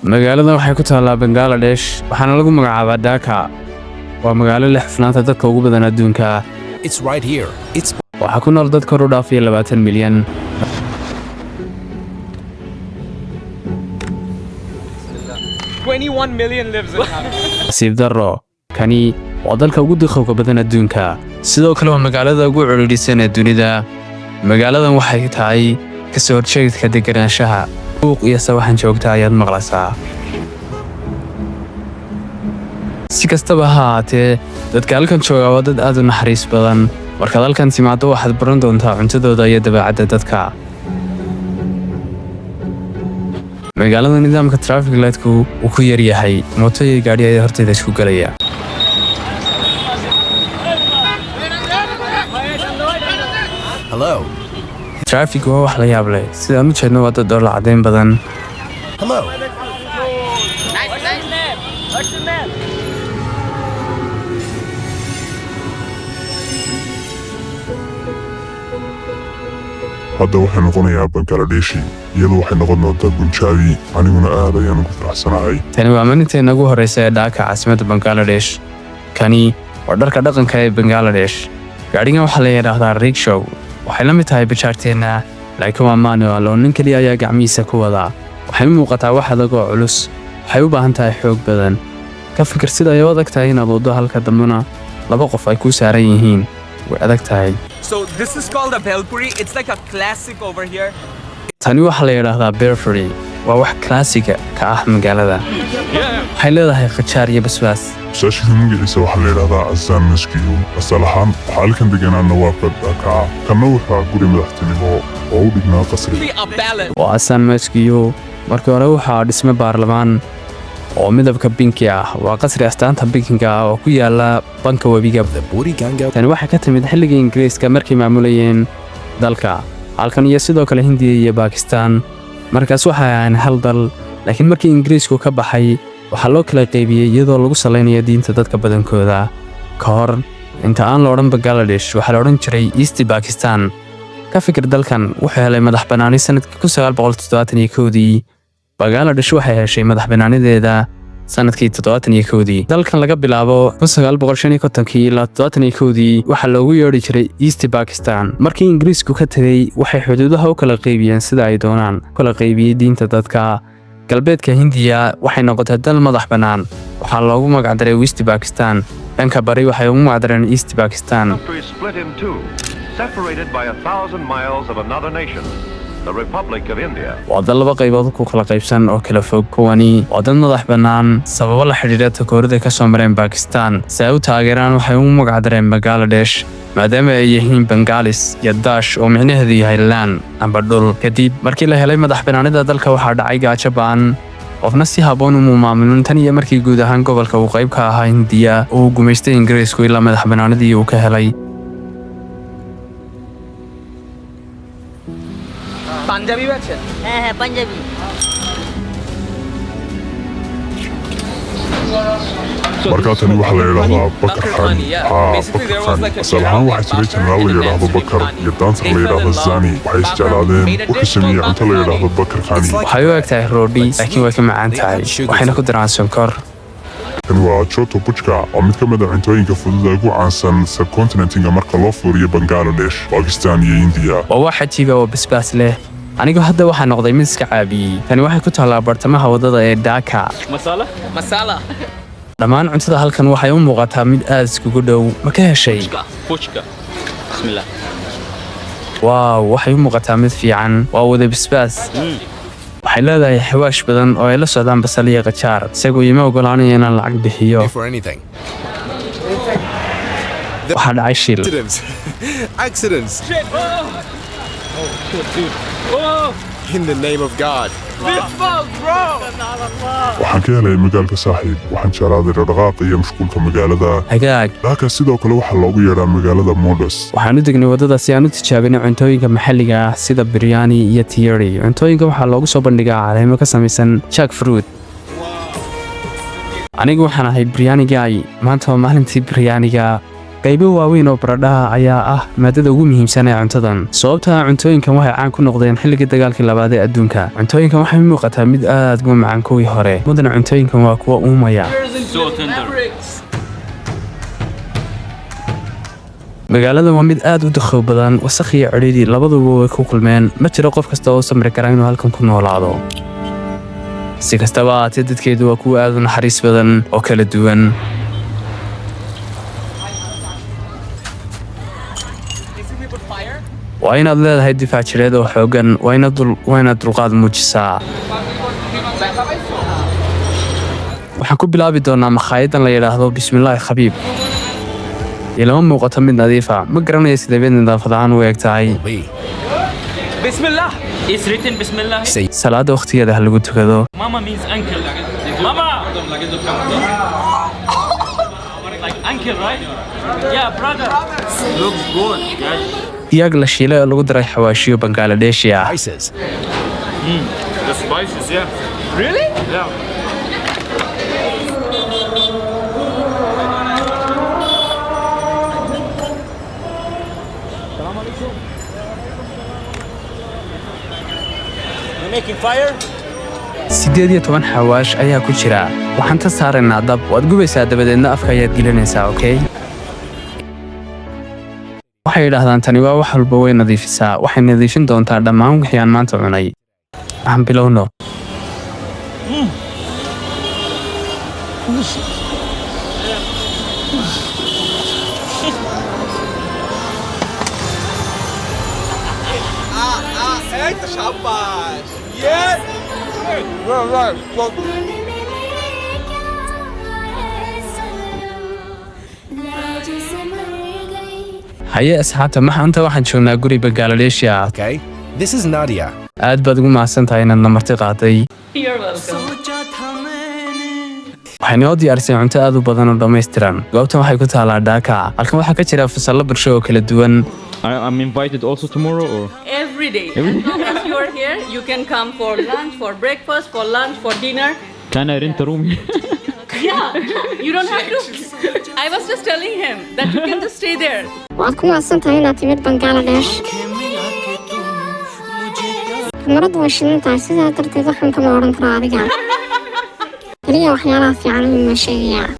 Magaaladan waxay ku taallaa Bangaladesh, waxaana lagu magacaabaa Dhaka. Waa magaalo leh xufnaanta dadka ugu badan adduunka. It's right here. It's Waxaa ku nool dad kor u dhaafaya 20 milyan. 21 million lives in Dhaka. Nasiib darro, kani waa dalka ugu dikhowga badan adduunka. Sidoo kale waa magaalada ugu cidhiidhisan ee dunida. Magaaladan waxay tahay ka soo horjeedka deganaanshaha. Buuq iyo sawaxan joogta ayaad maqlaysaa. Si kastaba ha ahaatee, dadka halkan jooga waa dad aad u naxariis badan. Markaad halkan timaaddo, waxaad baran doontaa cuntadooda iyo dabeecadda dadka. Magaalada nidaamka traffic lightku uu ku yar yahay. Mooto iyo gaadhi ayaa horteyda isku gelaya. Hello. Traffic waa wax la yaab leh. Sidaan u jeedno, waa dad dhoola caddayn badan. Hello. What's your name? What's your name? Hadda waxay noqonayaa Bangaladeshi, iyadu waxay noqon doontaa Bunjaabi. Aniguna aad ayaan ugu faraxsanahay. Tani waa maalinteena ugu horreysa ee Dhaaka, caasimadda Bangaladesh. Kani waa dharka dhaqanka ee Bangaladesh. Gaadhigan waxaa la yidhaahdaa rickshaw. Waxay la mid tahay bajaajteenna, laakiin waa manual oo nin keliya ayaa gacmihiisa ku wadaa. Waxay u muuqataa wax adag oo culus. Waxay u baahan tahay xoog badan. Ka fikir sida ay u adag tahay inaad waddo halka dambena laba qof ay kuu saaran yihiin. Way adag tahay. So this is called a bhelpuri. It's like a classic over here. Tani waxaa la yidhaahdaa bhelpuri. Waa wax classic-ga ka ah magaalada. Waxay leedahay khajaar iyo basbaas. Masaajidka magaciisa waxaa la yidhahdaa Azan Maskiyu. Asal ahaan waxaa halkan deganaa nawaabka Dhaka. Kanna wuxuu guri madaxtinimo oo u dhignaa qasri. A palace. Waa Asaan Maskiyo. Markii hore waxaa dhisme baarlamaan oo midabka pinki ah. Waa qasri astaanta pinkiga ah oo ku yaala banka webiga. The Buriganga Tani waxay ka timid xilligii Ingiriiska, markay maamulayeen dalka halkan iyo sidoo kale Hindiya iyo Baakistaan. Markaas waxay ahayn hal dal, laakiin markii Ingiriisku ka baxay, waxaa loo kala qaybiyey iyadoo lagu salaynayo diinta dadka badankooda. Ka hor inta aan la odhan Bangaladesh, waxaa la odhan jiray East Bakistan. Ka fikir, dalkan wuxuu helay madax bannaani sanadkii 1971-dii. Bangaladesh waxay heshay madax bannaanideeda sanadkii 71-dii. Dalkan laga bilaabo 1955-kii ilaa 71-dii waxaa loogu yeedhi jiray East Bakistan. Markii Ingiriisku ka tegey, waxay xuduudaha u kala qaybiyeen sida ay doonaan, u kala qaybiyey diinta dadka. Galbeedka Hindiya waxay noqotay dal madax bannaan. Waxaa loogu magacdaray West Bakistan. Dhanka bari waxay ugu magacdareen East Bakistan. Country split in two, separated by 1,000 miles of another nation, the Republic of India. Waa dal laba qaybood ku kala qaybsan oo kala fog. Kuwani waa dad madax bannaan sababo la xidhiidha takoorida ka soo mareen Bakistan. Si ay u taageeraan, waxay ugu magacdareen Bangaladesh, maadaama ay yihiin Bengalis iyo Dash oo micnaheedu yahay land amba dhul. Kadib markii la helay madax bannaanida dalka, waxaa dhacay gaajo ba'an. Qofna si habboon umuu maamulin tan iyo markii guud ahaan gobolka uu qayb ka ahaa Hindiya uu gumaystay Ingiriisku ilaa madax bannaanidii uu ka helay. Punjabi আছে? হ্যাঁ হ্যাঁ panjabi. Markaa tani waxaa la yidhaahdaa bakar khani. Haa, bakar khani. Asal ahaan waxaa jiray jenaraal la yidhaahdo Bakar iyo dancer la yidhaahdo Zani. Waxay isjeclaadeen. Wuxuu sameeyey cunto la yidhaahdo bakar khani. Waxay u eg tahay roodhi, laakiin way ka macaan tahay, waxayna ku daraan sonkor. Tani waa choto puchka, waa mid ka mid ah cuntooyinka fudud ee ugu caansan subcontinentinga marka loo fiiriyo Bangladesh, Bakistan iyo India. Waa wax cajiiba oo basbaas leh. Anigu hadda waxaa noqday mid iska caabiyey. Tani waxay ku taallaa bartamaha waddada ee Dhaka. Masala? Masala. Dhammaan cuntada halkan waxay u muuqataa mid aad iskugu dhow. Ma ka heshay? Fuchka. Bismillah. Wow, waxay u muuqataa mid fiican. Waa wada basbaas. Waxay leedahay xawaash badan oo ay la socdaan basal iyo qajaar. Isagu ima ogolaanayo inaan lacag bixiyo. For anything. Waxaa dhacay shil. Accidents. Accidents. In the name of God. Waxaan ka helay magaalka, saaxiib. Waxaan jeclaaday dhaqdhaqaaqa iyo mashquulka magaalada. Hagaag. Dhaka sidoo kale waxaa loogu yeedhaa magaalada Modus. Waxaan u degnay waddada si aan u tijaabinay cuntooyinka maxalliga ah sida biryani iyo tiyari. Cuntooyinka waxaa loogu soo bandhigaa caleemo ka samaysan jack fruit. Anigu waxaan ahay biryani guy. Maanta waa maalintii biryaaniga. Qaybo waaweyn oo baradhaha ayaa ah maadada ugu muhiimsan ee cuntadan, sababta cuntooyinkan waxay caan ku noqdeen xilligii dagaalkii labaad ee adduunka. Cuntooyinkan waxay u muuqataa mid aad uga macaan kuwii hore. Mudana, cuntooyinkan waa kuwa uumaya. So tender. Magaaladan waa mid aad u dakhow badan. Wasakh iyo cidhiidhi labaduba way ku kulmeen. Ma jiro qof kasta oo samri kara inuu halkan ku noolaado. Si kastaba ahaatee, dadkeedu waa kuwa aad u naxariis badan oo kala duwan. Waa inaad leedahay difaac jireed oo xooggan. Waa inaad dulqaad muujisaa. Waxaan ku bilaabi doonaa makhaayaddan la yidhaahdo Bismillaahi Khabiib. Ilama muuqato mid nadiifa. Ma garanayo sidee mid nadaafad ahaan u eg tahay. B. Bismillah. It's written Bismillah. Say Salaada wakhtigeeda ha lagu tukado. Mama means uncle. Mama! Like uncle, right? Yeah, brother. Looks good, guys. Digaag la shiilay oo lagu daray xawaashiyo Bangaladeshi ah. Spices. The spices, yeah. Really? Yeah. You're making fire? 18 xawaash ayaa ku jira. Waxaan ta saaraynaa dab. Waad gubaysaa, dabadeedna afka ayaad gelinaysaa. Okay, waxay yidhaahdaan tani waa wax walba way nadiifisaa. Waxay nadiifin doontaa dhammaan wixii aan maanta cunay. Waxaan bilowno. मेरे क्या है सनम, मैं जैसे मर गई। Haye asxaabta, maanta waxaan joognaa guri Bangaladeshi ah. Okay. This is Nadia. Aad baad ugu mahadsan tahay inaad na marti qaaday. You're welcome. Waxay noo diyaarisay cunto aad u badan oo dhammaystiran. Goobtan waxay ku taalaa Dhaaka. Halkan waxaa ka jira fasallo bulsho oo kala duwan. I'm invited also tomorrow, or? Every day. As long as you are here, you can come for lunch, for breakfast, for lunch, for dinner. Can I rent a room here? Yeah, you don't have to. I was just telling him that you can just stay there. Waad ku mahadsan tahay inaad timid Bangaladesh. Kamaradu way shidan tahay, sidaa darteed waxaan kama odhan karo adiga. Kaliya waxyaalaha fiican ayuun baan sheegayaa.